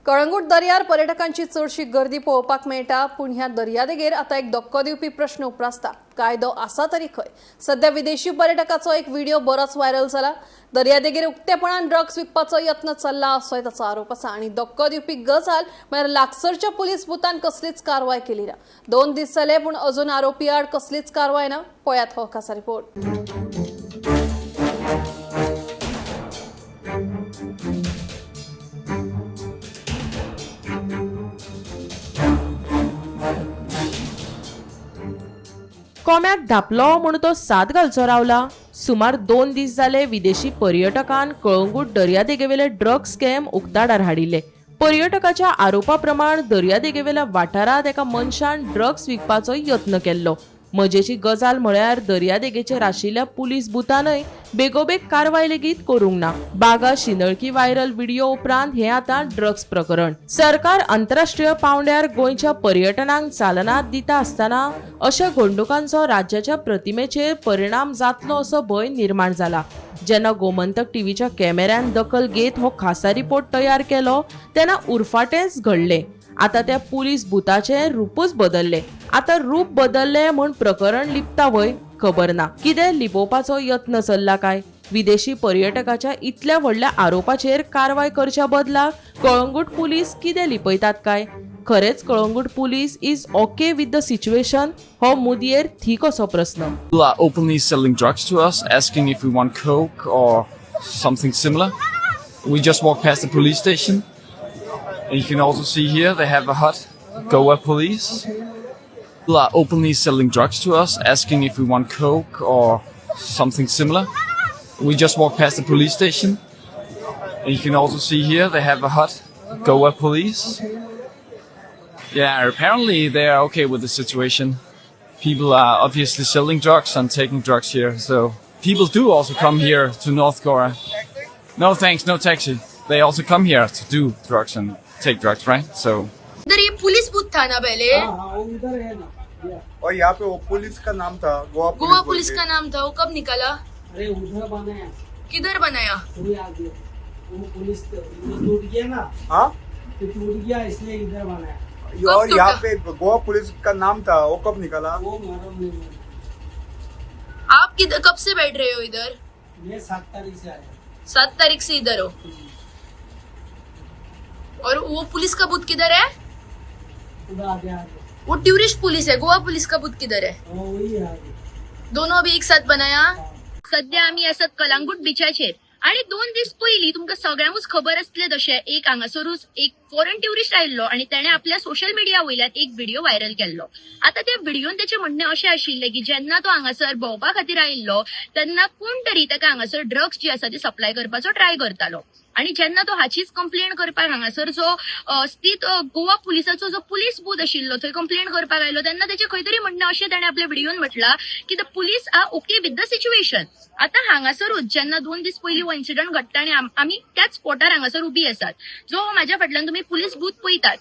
कळंगूट दर्यार पर्यटकांची चडशी गर्दी पळोवपाक मेळटा, पूण ह्या दर्यादेगेर आतां एक धक्को दिवपी प्रश्न उप्रासता. कायदो आसा तरी खंय? सध्या विदेशी पर्यटकाचो एक व्हिडिओ बरोच व्हायरल जाला. दर्यादेगेर उक्तेपणान ड्रग्स विकपाचो यत्न चल्ला असोय ताचो आरोप आसा आनी धक्को दिवपी गजाल म्हळ्यार लागसरच्या पुलीस बुथान कसलीच कारवाय केली ना. 2 दीस जाले, पूण अजून आरोपी आड कसलीच कारवाय ना. पळयात हो खासा रिपोर्ट. कोम्याक धापलो म्हूण तो साद घालचो रावला. सुमार 2 दीस जाले विदेशी पर्यटकान कळंगूट दर्यादेगेवेले ड्रग्स स्कॅम उक्ताडार हाडिल्ले. पर्यटकाच्या आरोपा प्रमाण दर्यादेगेवेल्या वाठारांत एका मनशान ड्रग्स विकपाचो यत्न केल्लो. मजेची गजाल म्हळ्यार दर्यादेगेचेर आशिल्ल्या पुलीस बुथानय बेगोबेग कारवाय लेगीत करूंक ना. बागा शिंदळकी व्हायरल व्हिडिओ उपरांत हें आतां ड्रग्स प्रकरण. सरकार आंतरराष्ट्रीय पावंड्यार गोंयच्या पर्यटनाक चालना दिता आसतना अशा घडणुकांचो राज्याच्या प्रतिमेचेर परिणाम जातलो असो भंय निर्माण जाला. जेन्ना गोमंतक टीव्हीच्या कॅमेऱ्यान दखल घेत हो खासा रिपोर्ट तयार केलो तेन्ना उरफाटेंच घडलें. आतां त्या पुलीस बुथाचें रूपच बदल्लें. आतां रूप बदल्लें म्हूण प्रकरण लिपता व्हय खबर ना. कितें लिपोवपाचो यत्न चल्ला काय? विदेशी पर्यटकाच्या इतल्या व्हडल्या आरोपाचेर कारवाय करच्या बदला कळंगूट पुलीस कितें लिपयतात काय? खरेंच Calangute police is okay with the situation? हो मुदयेर थीक असो प्रस्न. People are openly selling drugs to us, asking if we want coke or something similar. We just walked past the police station, and you can also see here they have a hut, Goa Police. People are openly selling drugs to us, asking if we want coke or something similar. We just walked past the police station, and you can also see here they have a hut, Goa Police. Yeah, apparently they are okay with the situation. People are obviously selling drugs and taking drugs here, so people do also come here to North Goa. No thanks, no taxi. They also come here to do drugs and take drugs, right? So इधर ये police booth था ना पहले? हाँ, वो उधर है ना। और यहाँ पे वो पुलिस का नाम था, गोवा पुलिस। गोवा पुलिस बोल का के। नाम था, वो कब निकाला? अरे उधर बनाया। किधर बनाया? थोड़ी आगे वो पुलिस वो टूट गया ना। हाँ। तो टूट गया, इसलिए इधर बनाया। और यहाँ टूटा? पे गोवा पुलिस का नाम था, वो कब निकाला? वो मालूम नहीं मुझे। आप किधर कब से बैठ रहे हो इधर? मैं 7 तारीख से आया। 7 तारीख से इधर हो? और वो पुलिस का बूथ किधर है? पूरा आगे आगे। वो टूरिस्ट पुलिस है, गोवा पुलिस का बूथ किधर है? वो वही है आगे। दोनों अभी एक साथ बनाया? सध्या आमी आसात कलांगूट बिचाचेर आणि 2 दीस पयलीं तुमकां सगळ्यांकूच खबर आसतलें तशें एक हांगासरूच एक फॉरेन ट्युरिस्ट आयिल्लो आनी तेणें आपल्या सोशल मिडिया वयल्यान एक व्हिडिओ व्हायरल केल्लो. आतां त्या व्हिडियोन तेचें म्हणणें अशें आशिल्लें की जेन्ना तो हांगासर भोंवपा खातीर आयिल्लो तेन्ना कोण तरी ताका हांगासर ड्रग्स जी आसा ती सप्लाय करपाचो ट्राय करतालो आणि जेन्ना तो हाचीच कंप्लेन करपाक हांगासर जो स्थित गोवा पुलिसाचो जो पुलीस बूथ आशिल्लो थंय कंप्लेन करपाक आयलो तेन्ना तेचें खंय तरी म्हणणें अशें ताणें आपल्या व्हिडियोन म्हटलां की the police are okay with the situation. आतां हांगासरूच जेन्ना 2 दीस पयलीं हो इन्सिडंट घडटा आनी आमी त्याच स्पॉटार हांगासर उबी आसात, जो म्हाज्या फाटल्यान तुमी पुलीस बूथ पळयतात,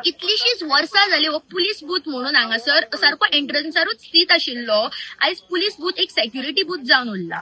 कितलीशीच वर्सां जाली हो पुलीस बूथ म्हणून हांगासर सारको एंट्रन्सारूच स्थित आशिल्लो. आयज पुलीस बूथ एक सेक्युरिटी बूथ जावन उरला.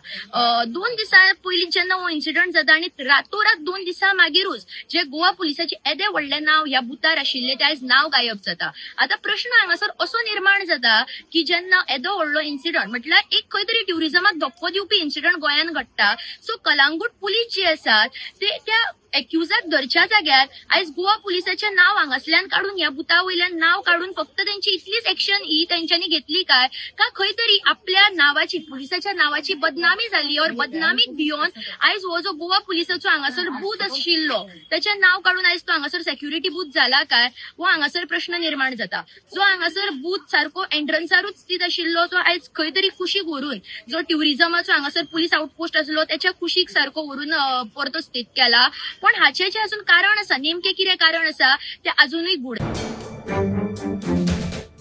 2 दिसां पयलीं जेन्ना हो इन्सिडंट जाता आनी रातोरात 2 दिसां मागीरूच जे गोवा पुलिसाचें येदें व्हडलें नांव ह्या बुथार आशिल्लें तें आयज नांव गायब जाता. आतां प्रश्न हांगासर असो निर्माण जाता की जेन्ना येदो व्हडलो इन्सिडंट म्हटल्यार एक खंय तरी ट्युरिजमाक धक्को दिवपी इन्सिडंट गोंयांत घडटा, सो कलांगूट पुलीस जे आसात ते त्या एक्युजाक धरच्या जाग्यार आयज गोवा पुलिसाचें नांव हांगासल्यान काडून ह्या बुथा वयल्यान नांव काडून फक्त तेंची इतलीच एक्शन ही तेंच्यांनी घेतली काय, का खंय तरी आपल्या नावाची पुलिसाच्या नावाची बदनामी जाली और बदनामीक भियोन आयज हो जो गोवा पुलिसाचो हांगासर बूथ आशिल्लो तेचें नांव काडून आयज तो हांगासर सेक्युरिटी बूथ जाला काय, हो हांगासर प्रश्न निर्माण जाता. जो हांगासर बूथ सारको एंट्रन्सारूच स्थित आशिल्लो तो आयज खंय तरी कुशीक व्हरून जो ट्युरिजमाचो हांगासर पुलीस आउटपोस्ट आसलो तेच्या कुशीक सारको व्हरून परतो स्थित केला. पण हाचें जें अजून कारण आसा, नेमकें कितें कारण आसा तें अजुनूय गूढ.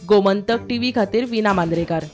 गोमंतक टीव्ही खातीर विना मांद्रेकार.